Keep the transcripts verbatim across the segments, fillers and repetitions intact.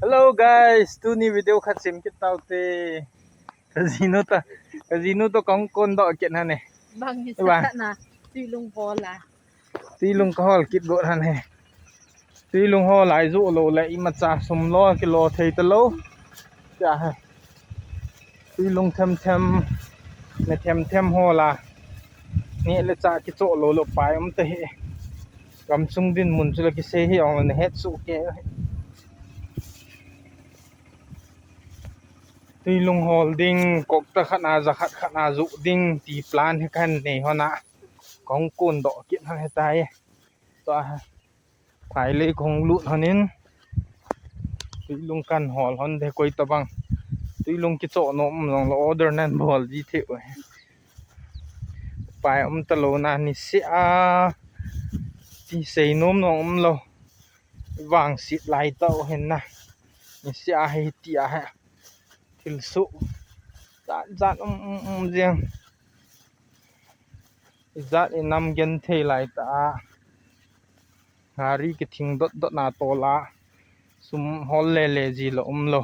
Hello guys, tuni video khat sem kit taute. Kajinu ta, kajinu to kong kon do kit na ne. Bang ni Iba. Sa na, tuilung bola. Tuilung kahol kit go han he. Tuilung hol ai ju lo le imacha sum lo kilo thei ta lo. Cha ha. Tuilung them them, ne them them hola. Ni le cha kicho lo lo pai um te he. Gamsung dinmun chu la kisei hi ong ne het su ke. Tuilung hol ding, kok ta khat na, ja khat khat na ju ding, ti plan hi kan nei hona. Kong kun do kit ha he tai. To a, phai le kong lut honin. Tuilung kan hol hon de koi ta bang. Tuilung kicho nom nong lo order nan bol ji the. Pai um ta lo na ni se a. Ti sei nom nong um lo. Vang sit lai tau hen na. Ni se a he ti a he. Thil su. Zat zat um um um jeng. Zat i nam gen thei lai ta. Gari kithing dot dot na to la. Sum hol le le ji lo um lo.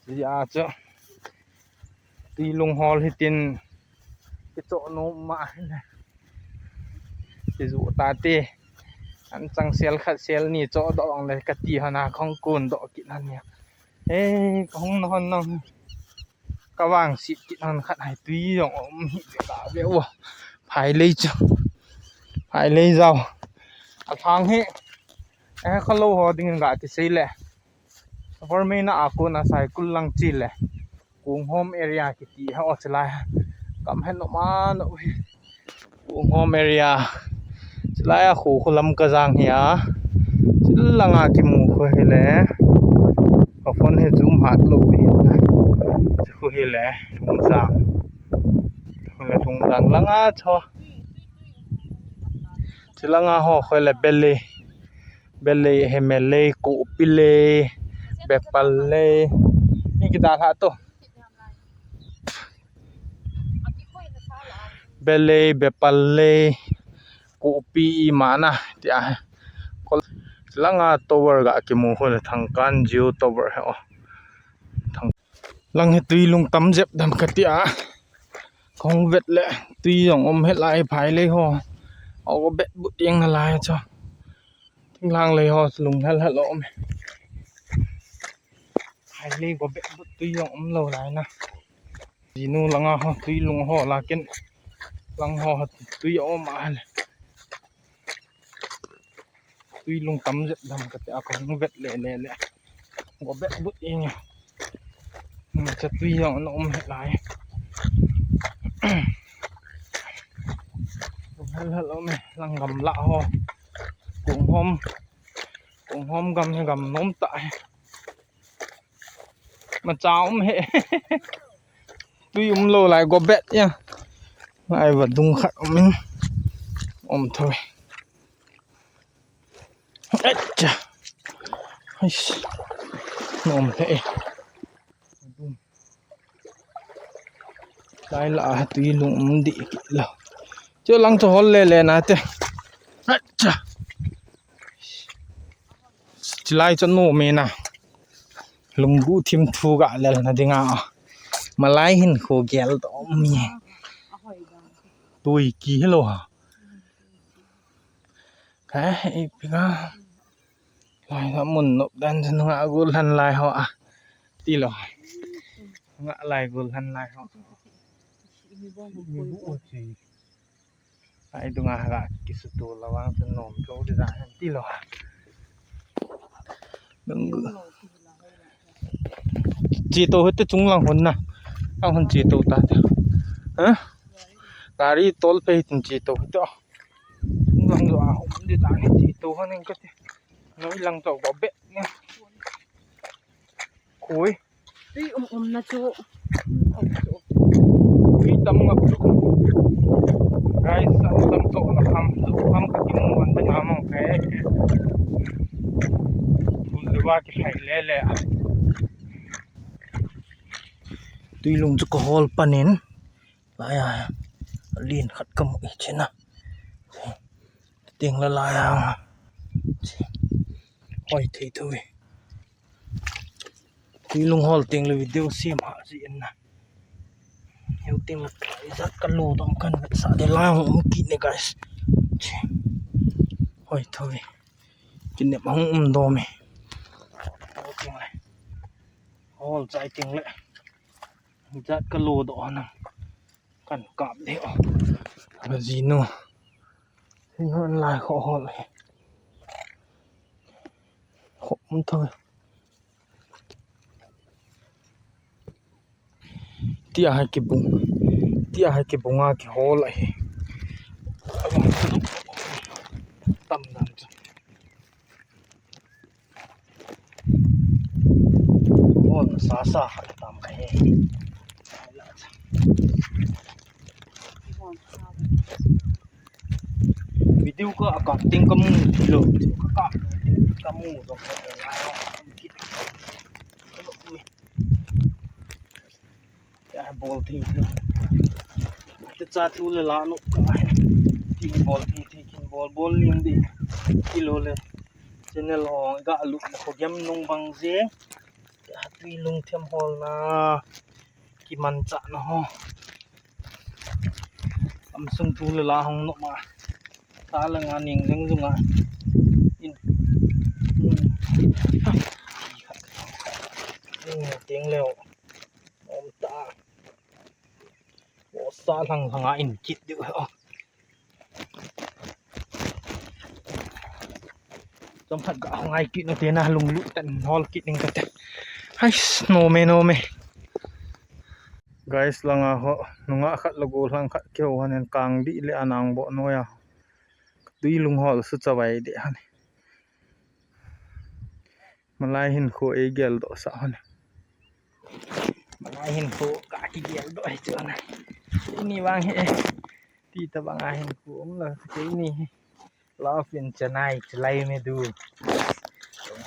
Ji a chu. Tuilung hol hitin. Kicho nom ma. Kiju ta te. An chang sel khat sel ni cho do ang le kati hana khong kun do kit han nia. He, khong non nong. Ka vang sit kit hon khat hai tui jong um hi ve la ve o. Phai lei chu. Phai lei jao. A thang hi. Eh, kha lo ho ding ga ti sei le. Vormei na a ko na Saikul lang chi le. Kung home area kiti ha o chilai. Kam hen no ma no. Kung home area. Chilai a khu khu lam ka jang hi a. Chil langa kimu khu hi le. Ka phone hi zoom hat lo hi. Khu hi le. Lung jang. Khu le lung jang langa cho. Chilanga ho khu le bele. Belei, hemelei, kopilei, bepallei. Ni kita tha to. Belei, bepallei, kopi i mana tia. Kol langa tower ga kimu khu le Thangkan Jio tower he o. Thang lang he tuilung tam jep dam ka tia. Kong vet le tui jong um he lai phai lei ho. O bet but yang na lai cho. Thinglang lei ho lung hel hel um. Hai lei go bet but tui jong um lo lai na. Jinu langa ho tui lung ho la ken. Lang ho tui um a le. Tui lung tam jep dam ka te a kong vet le le le. Go bet but ing. Cha tui jong no um he lai. Hel hel um lang gam la ho. Kung hom. Kung hom gam he gam nom ta he. Ma cha um he. Tui um lo lai go bet ya. Ai va dung khat um in. Um thoi. Acha. Hais. Nom he. Lai la tui lung um di ki lo. Cho lang cho hol le le na te. Acha. Chilai cho no me na. Lunggu thim thu ga lel na dinga. Malai hin khu gel to mi. Tui ki lo ha. Ka e pika. Lai ha mun nop dan chen nga gul han lai ho a. Ti lo. Nga lai gul han lai ho. Mi bu o chi. Ai dunga ha ga kisu tu la wang chen nom to di da ti lo. Lunggu. Chi to hete chung lang hon na. Lang hon chi to ta te. Ha? Gari tol pe tin chi to hete. Chung lang jo a hom di ta ni chi to hon ka te. Noi lang to go be. Khui. Tui um um na chu. Tui tam ngap chu. Guys, an tam to na kham, to kham ka kimu an te na mong ke. Tun le wa ki thai le le. Tuilung chu ka hol panin. Lai a. Lin khat ka mu i chena. Ting la lai a. Hoi thei thui. Tuilung hol teng le video sem ha ji in na. Hiu teng le ijat ka lo dom kan sa de la hung um kit ne guys. Hoi thoi. Kinep hung um dom e. Hol chai teng le. Ijat ka lo do na. Kan kap de o. Ka ji nu. Hi hon lai kho hol he. Kho um thoi. Tia hai kibung. Tia hai kibung a kihol ahi. Tam dan chu. Hol sa sa khat tam ka he. Video ka a kap teng ka mu ti lo. Ka kap ka mu jong ka la. Ya bol thei thei. Te cha tu le la no ka. Ti bol thei thei kin bol bol ling di. Ti lo le. Channel ong ga lu ko gem nung bang je. Ya tuilung them hol na. Kimanchah na ho. Amsung tu le la hong no ma. Ta la nga ning jeng jung a. In. In ting leo. Om ta. Mo sa lang lang a in kit diu. Chom khat ga ngai kit na te na lunglut tan hol kit ning ka te. Hais, no me, no me. Guys, langa ho, nunga khat la go lang khat keu han en kang di le anang bo no ya. Tuilung hol su chawai de han. Malai hin khu ei gel do sa han. Malai hin khu ka ki gel do ai chu na. Ni wang he. Ti ta bang a hin khu um la ke ni. Love in Chennai, Chennai me du.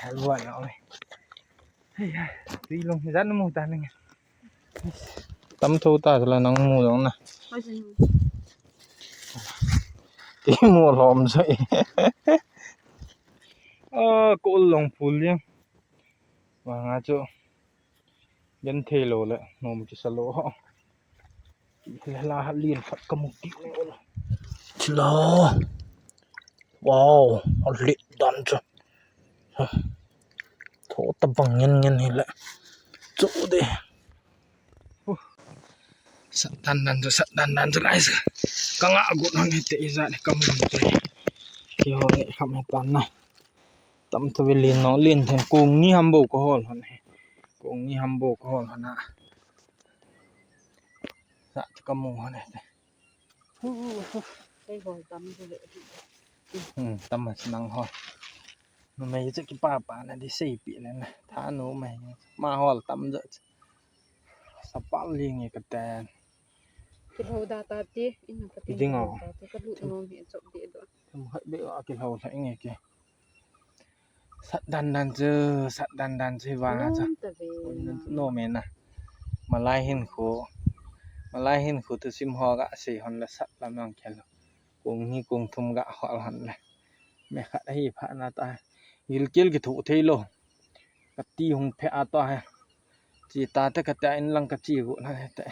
Hello, no me. Hey, tuilung jan mu ta ning. Tam tho ta la nang mu jong na. Ti mu lom sai. Ah, ko long phul yang. Wa nga chu. Gen thei lo le nom kisa lo ho. Lela ha lien khat ka mu kit ne o. Chila. Wow, a lit dan chu. Tho ta bang ngen ngen hi le. Chu de. Sat dan dan chu, sat dan dan chu lai sa. Ka nga got hon he te ija ne ka mu te. Ki ho ne kham he tan na. Tam tho ve lin no lin the kung ni ham bo ko hol hon he. Kung ni ham bo ko hol hon a. Sa chu ka mu hon he te. Hu, hu, hu. Kei hol tam chu le. Hmm, tam ma nang hol. Numei chu kipa pa na di sei pi le na. Tha numei. Ma hol tam jo. Sapal ling e ka ten. Kilho da ta ti, in ka ti. Ding o. Ka lut ngom hi chop de do. Tam hai be a kilho thai nge ke. Sat dan dan chu, sat dan dan chu hi vang a chu. Nom ta ve. Nom e na. Malai hin khu. Malai hin khu tu sim ho ga sei hon la sat lam ang khel. Kung ni kung thum ga hol hon le. Me khat ahi pha na ta. Gilkel kithu thei lo. Ka ti hung phe a to he. Chi ta te ka ta in lang ka chi gu na he te.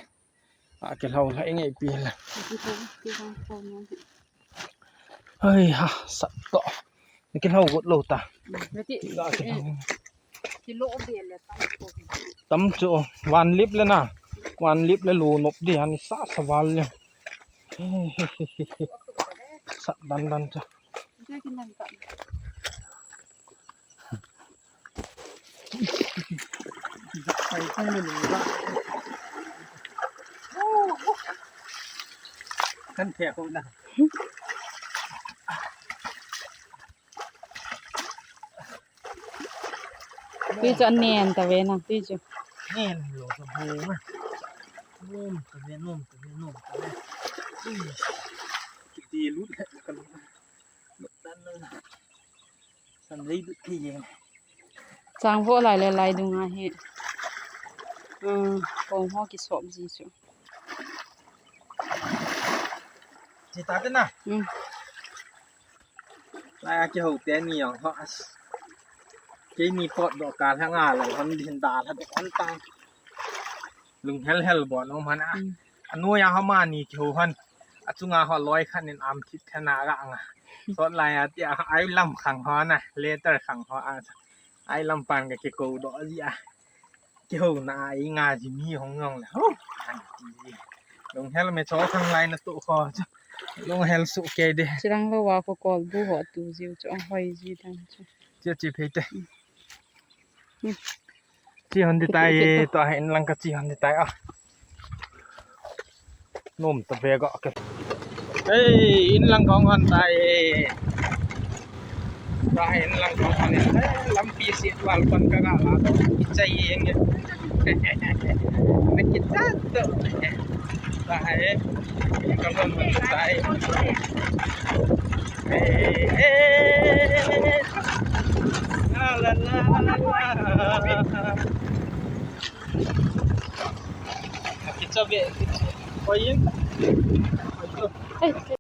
A kilho la i nge pi la. Ai ha, sat to. Kilho got lo ta. Ti la kilho. Kilo be le tam ko. Tam chu, van lip le na. Van lip le lu nop di han sa sa val le. Sat dan dan cha. Kan thia ko na. Tui chu anen ta ve na, tui chu. Nen lo ka bu ma. Nom ta ve, nom ta ve, nom ta ve. Ui. Ti lut le ka lut. Lut dan na. San lei lut ke ye. Chang vo lai le lai dung a hi. Um, kong ho ki sop ji chu. Chi ta te na. Um. Lai a kiho te ni jong ho as. Keini potdoh kal hanga lou hon din dalha doh hon tang. Lunghel hel bon um hon a. Hmm. Anoiya ho mani kihou hon. Achunga ho loi khat in am thit thena ga anga. Sot lai a tia ai lam khang ho na, letter khang ho a. Ai lam pan ka kikou doh ji a. Kihouna a i nga ji mi hong jong le. Ho. Lunghel me cho khang lai na tu kho. Lunghel su ke de. Chirang lo wa ko kol bu ho tu jiu cho hoi ji dan chu. Chi chi phei te. Hmm. Chi hon di tai, tua hi in lang ka chi hon di tai a. Nom ta ve ga ke. Ei, in lang kong hon tai. Tua hi in lang kong hon. Lampi si wal kon ka ga la to. Chai yeng. Na kita to. Tua hi. Ka lon hon tai. Ei, ei. La, la, la, la, la. Kicha be, kicha. Oi, oi.